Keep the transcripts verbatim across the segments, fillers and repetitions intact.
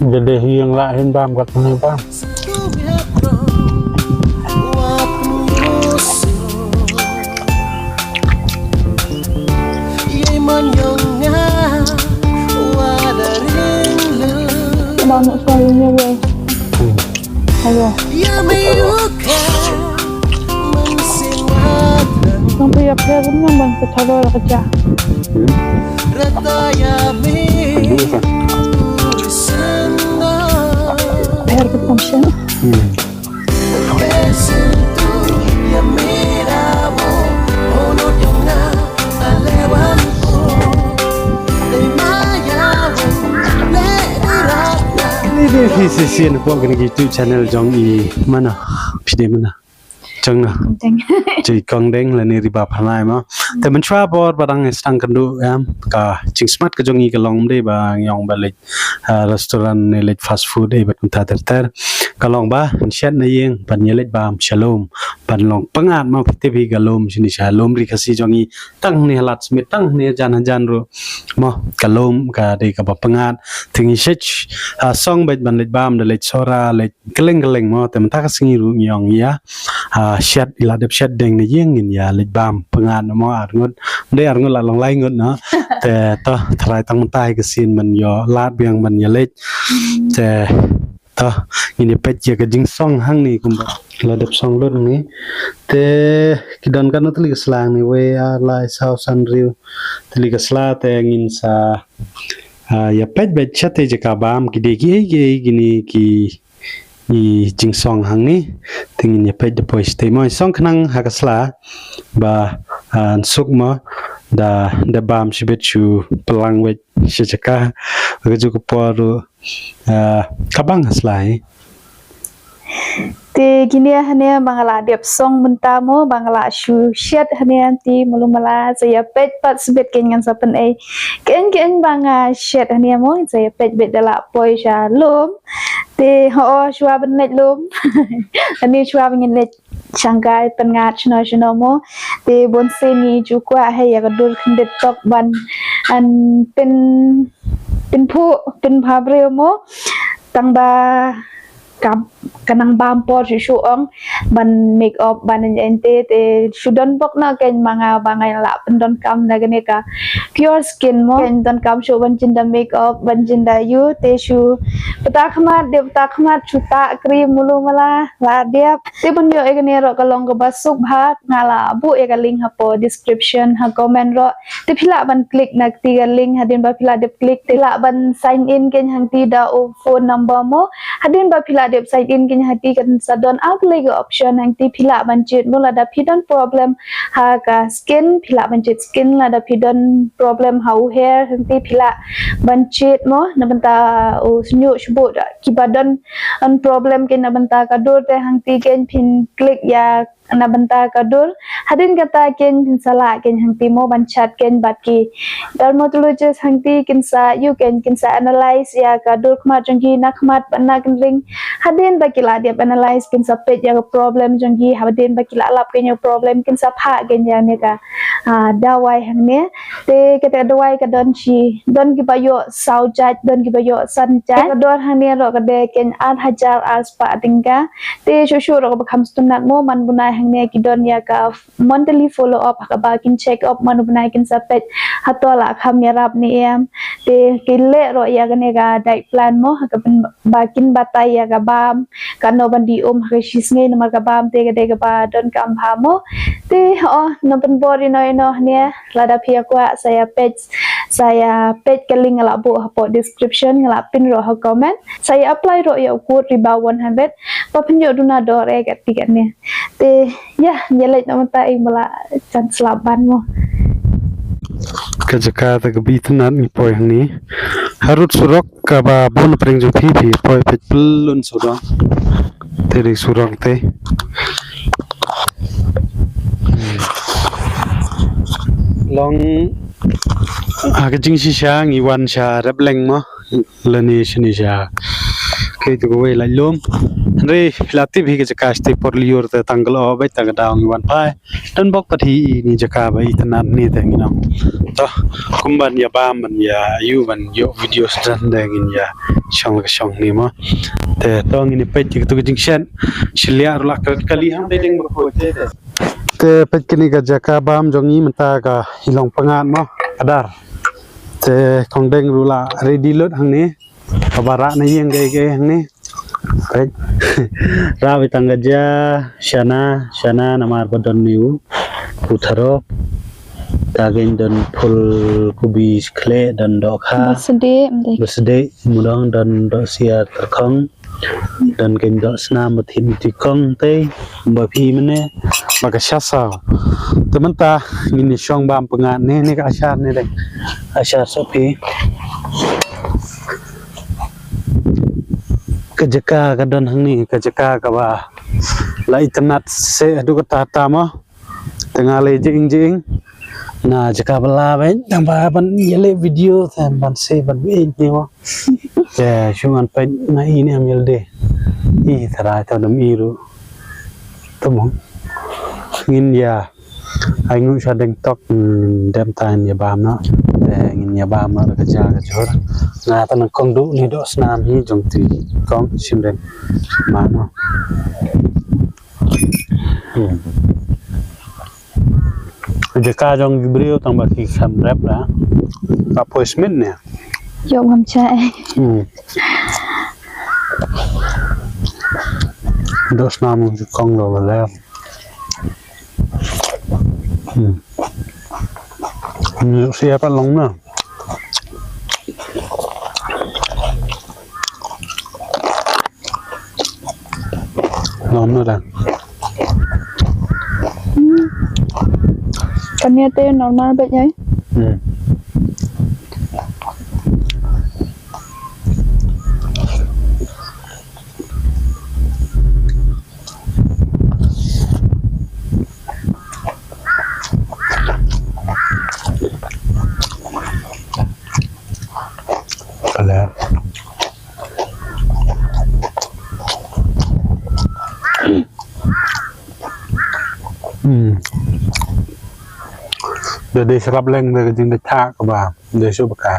Jadi hiang lah hin bam kat ni bam. Ba nuk suai ni wei. Ayo. Nang pia pia kum nang ban pia thalo la kerja. Pia ke function. Ni dei phi shisien hapoh kane ka YouTube channel jong i mana. Phi dei mana. Jong na. Kong Deng. Jong i Kong Deng lane Ri Baphanai mo. Te mynshwa por ba dang sdang kynduh em ka jingsmat ka jong i ka long dei ba ngi ong ba leit, ah, restaurant ne leit fast food ei bad kumta ter ter. Ka long ba ngi shet na ïing ban ïaleit bam sha lum ban long pyngngad mo, phi tip hi ka lum shini sha lum Ri Khasi jong i tang ne ha Lad Smit tang ne hajan hajan ruh mo, ka lum ka dei kaba pyngngad. Te ngi shet, ah, song beit ban leit bam da leit Sohra leit kylleng kylleng mo, te mynta ka sngi ruh ngi ong ïa, ah, shet, i la dep shet deng na ïing ngin ïa leit bam pyngngad mo, ar ngut. Dei ar ngut la long lai ngut no. Te to tharai tang mynta hi ka sien ban ïoh lad biang ban ïaleit. Te to ngin ïa peit ïa ka jingsong hangne kumba la dep song lut ngi. Te ki don katno tylli ka sla hangne, wei, ar, lai, saw, san, hynriew tylli ka sla. Te ngin sa, ah, ïa peit beit shatei jaka bam, ki dei kiei kiei kine ki, ki jingsong hangne. Te ngin ïa peit da poi shatei mo, song khnang ha ka sla ba, ah, suk mo, da, da bam shibit shu pynlang beit sha jaka. Ka juh ka por ruh, ah, ka bang ha sla hi. Te kine hangne ba nga la dep song mynta mo, ba nga la shu shet hangne, te mulu mala sa ïa peit pat sibit, kein ngan sa pynei kein kein ba nga shet hangne mo, sa ïa peit beit da la poi sha lum. Te ho, shuwa ban leit lum. Hangne shuwa ban ngin leit shangkai pyngngad shano shano mo. Te bun sien ngi ju kwah hi ïa ka dur khyndiat tok ban, an, pyn, pynphuh, pynbha briew mo. Tang ba ka, ka nang bam por shuh shuh ong ban make up ban ïeng te, te shu don bok na kein ma nga ba nga lah pyndonkam da kane ka Pure Skin mo. Kein donkam shuh ban jin da make up, ban jin da ïoh, te shu pynta khmat, dep pynta khmat, shu ta cream mulu mala, la dep. Te ban ïoh ïa kane ruh ka long kaba suk bha, nga la buh ïa ka link hapoh description, ha comment ruh. Te phi lah ban click na kti ka link, hadien ba phi la dep click te phi lah ban sign in kein hangti da u phone number mo. Hadien ba phi la dep sign in kein hangti kan sa don ar tylli ka option hangti phi lah ban jied mo, lada phi don problem ha ka skin phi lah ban jied skin, lada phi don problem ha u hair hangti phi lah ban jied mo. Na bynta u shñiuh shibun da kiba don, an, problem kein na bynta ka dur te hangti kein phin click ïa na bynta ka dur. Hadien kata kein phin sa lah kein hangti mo ban chat kein bad ki dermatologist hangti, kin sa ïoh kein, kin sa analyze ïa ka dur khmat jong ki, na khmat bad na kynreng. Hadien ba ki la dep analyze kin sa peit ïa ka problem jong ki, hadien ba ki la lap kein ïa ka problem kin sa phah kein ïa kane ka, ah, dawai hangne. Te kata ka dawai ka don shi, don kiba ïoh saw jait, don kiba ïoh san jait. Ka dor hangne ruh ka dei kein ar hajar ar spah tyngka. Te shuh shuh ruh kaba kham sngewtynnat mo, man u bnai hangne ki don ïa ka monthly follow up, ha kaba kin check up man u bnai, kin sa peit hato la kham ïarap ne em. Te ki leh ruh ïa kane ka diet plan mo, ha kaba kin batai ïa ka bam, katno ban die um ha ka shi sngi namar ka bam te ka dei kaba donkam bha mo. Te ho, nang pynbor ïa no ïa no hangne, lada phi ïa kwah sa ïa peit, sa ïa peit ka link nga la buh hapoh description, nga la pin ruh ha comment. Sa ïa apply ruh ïa u code Riba one hundred ba phin ïoh duna dor eh kat ti kat ne. Te ïa, ïa leit na mynta, ïa ba la jan slap ban mo. Ka jaka ta ka bit nat ngi poi hangne. Harud surok kaba bun pyrshah jong phi, phi poi peit pyllun surok. Te dei surok te. Long ha ka jingshisha ngi wan sha Rebleng mo. Lane shane sha. Kaei tu kawei laitlum. Hynrei phi la tip hi ka jaka shatei por lyiur te tang ka lyoh beit, tang ka daw ngi wan phai. Don bok pat hi ine i jaka ba itynnad ne te ngi ong. To, kum ban ïa bam, ban ïa ïoh, ban ïoh video sdang te ngin ïa shong la ka shong ne mo. Te to ngin ïa peit ïa katu ka jingshet. Shiliah ruh la ka kali hangtei ding ba ko te te. Te peit kane ka jaka bam jong ngi mynta ka i long pyngngad mo, ka dar. Te kong deng ruh la ready lut hangne. Kaba rah na ïing kaei kaei hangne. Peit. Rah beit tang ka jia, shana, shana namar ba don ne u, u tharo. Te kein don phul kubi khleh, don dohkha. Ba sdeh, mdei. Ba sdeh, mudong don dohsiar tyrkhong. Don kein dohsnam ba thied miti kong te, ba phi mane, ba ka sha saw. Te mynta ngin ïa shong bam pyngngad ne, ne ka ashar ne deng. Ashar sa phi. Ka jaka ka don hangne, ka jaka kaba la itynnad se haduh katta katta mo. Te nga leh jing jing na jaka ba la beit, nang ba ban ïa leh video te ban se ban beit ne mo. Te shu ngan peit na ine am ïalade. I tharai ta dam i ruh. Te mo ngin ïa ai ngu sha deng tok, mm, dem ta ngin ïa bam noh. Te ngin ïa bam noh da ka ja ka jhur. Nga ta nang kong duh ne dohsnam hi jong ti kong shim deng ma noh. Hmm. Jaka jong ki briew tang ba ki khlem rep la. Ka poi smit ne. Ïoh ngam cha eh. Hmm. Dohsnam ki kong lo la. Hmm. Ni sia pat long na. Long na da. Kane te normal beit ïa. Hmm. Ka ler. Hmm. Da dei syrap leng da ka jingdei thah kaba dei shu baka.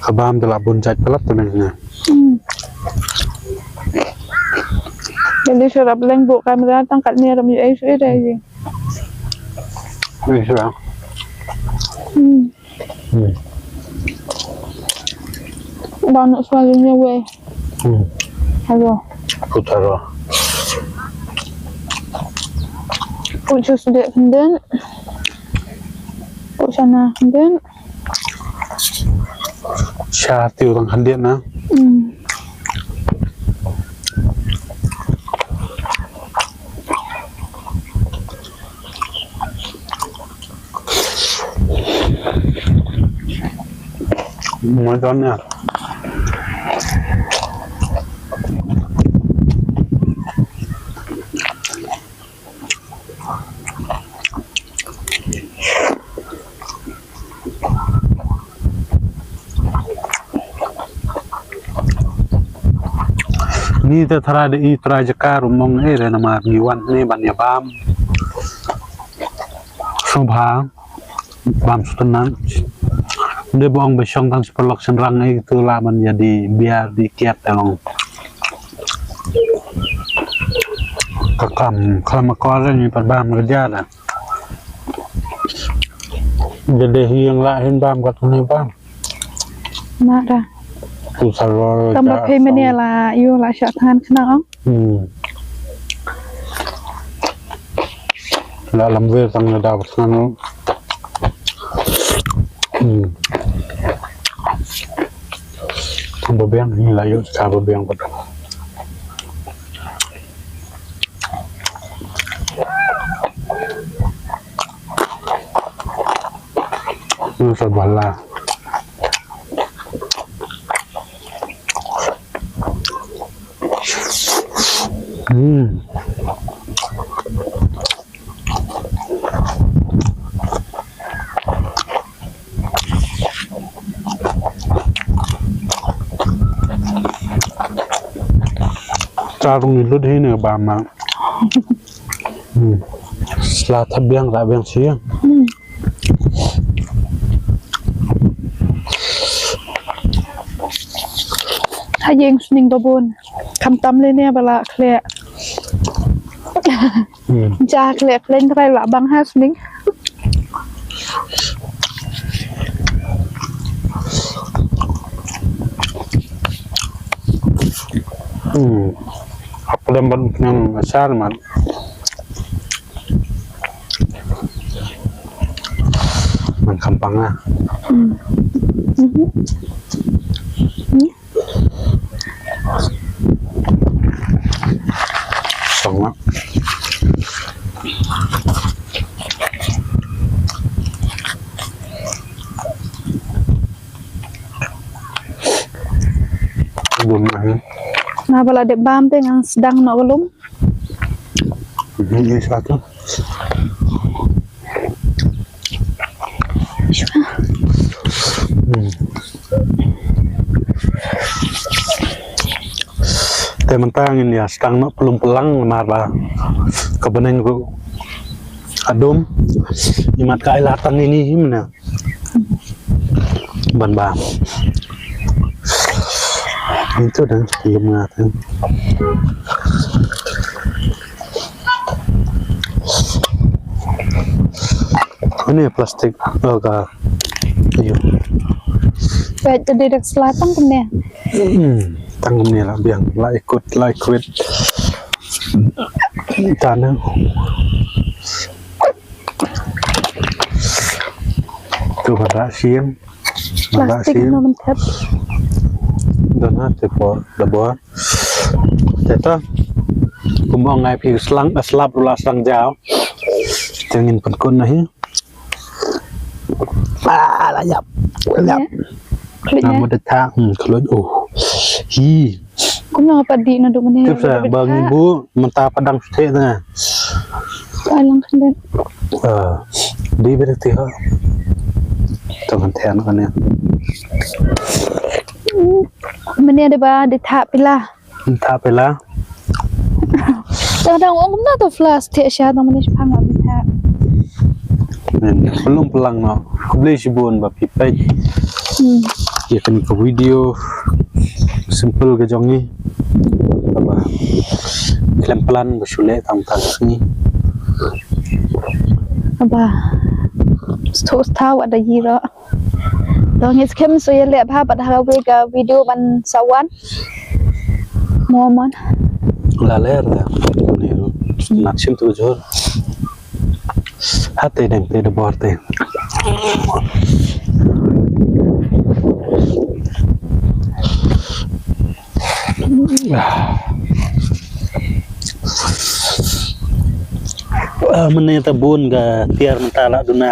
Ka bam te la bun jait palat te meng na. Hmm. Jadi syrap leng bu kamera tang kat ni ram yu ai sui dai ji. Ni syrap. Hmm. Hmm. Ba nak sual ni wei. Hmm. Hello. Putara. Put jus dek khyndiat. Put sana khyndiat. Sha tiu tang khyndiat na. Hmm. Mo don ya. Ni te trai de i trai jaka ruh mong eh re namar ngi wan ne ban ïa bam. Sngewbha bam sngewtynnat. Nde ba ong ba shong tang shi paralok shynrang eh tu lah ban ïa die biar die kiad te long. Ka kam khlem akor ngi pat bam ka ja da. Jadeh ïing lah hin bam kat ni bam. Mara. Tu salor. Tang ba ja phi mane sang. La yu la sha than khna ong. Hmm. La lam wir tang da ba than. Hmm. Tang ba biang ni la yu ka ba biang ba. Nasa bala. Hmm. Arung ni lut hi ne ba ma. Hmm. Sla thap biang, la biang si. Hmm. Ha ïeng sning babun. Kham tam le ne ba la khleh. Hmm. Ja khleh khleh trai la bang ha sning. Hmm. Aku dah ban nang asar man. Man kham pang ah. Hmm. Mhm. Hmm. Song ah. Bun ah. Na ba la dep bam te ngan sdang noh ka lum. Mhm, ini satu. Hmm. Te mynta ngin ïa sdang noh plum plang namar ba ka bneng ruh ka dum. Imat ka ai la tang ini him na. Ban ba. Itu dah belum ngah tu. Ini plastik. Oh, ka. Ayo. Baik, jadi dah selatan tu ni. Hmm, tang ni lah biang, lah ikut, lah ikut. Tanah. Tu ba da sim. Ba da sim. Plastik no mentet. Dona te por da bor. Te ta. Kumba ngai phi slang, slap rula slang jaw. Te ngin pynkut na hi. Ah, la ïap. La ïap. Khluid. Namar da ta, hmm, khluid. Oh. Hi. Kumno pat dih naduh mynne? Tip sa, ba ngi buh mynta pat dang shu theh tang. Ai lang khyndiat. Ah, dih bad dih ha. Tang kan theh na kane. Mynne dei ba dei thah pila. Thah pila. Tang dang ong kumno to flash theh sha tang mynne shipang la dei thah. Nen, pynlong pynlang noh. Khublei shibun ba phi peit. Hmm. Ïa kane ka video simple ka jong ngi. Kaba khlem plan ba shu leh tang tang sngi. Kaba sthoh stha wat da ïoh. To ngin skhem shu ïa leh bha bad ha kawei ka video ban sa wan. Mo mon. La ler da. Ni ru. Nak sim tu jor. Hate deng te de bor te. Ah, mynne ta bun ka tiar mynta la duna.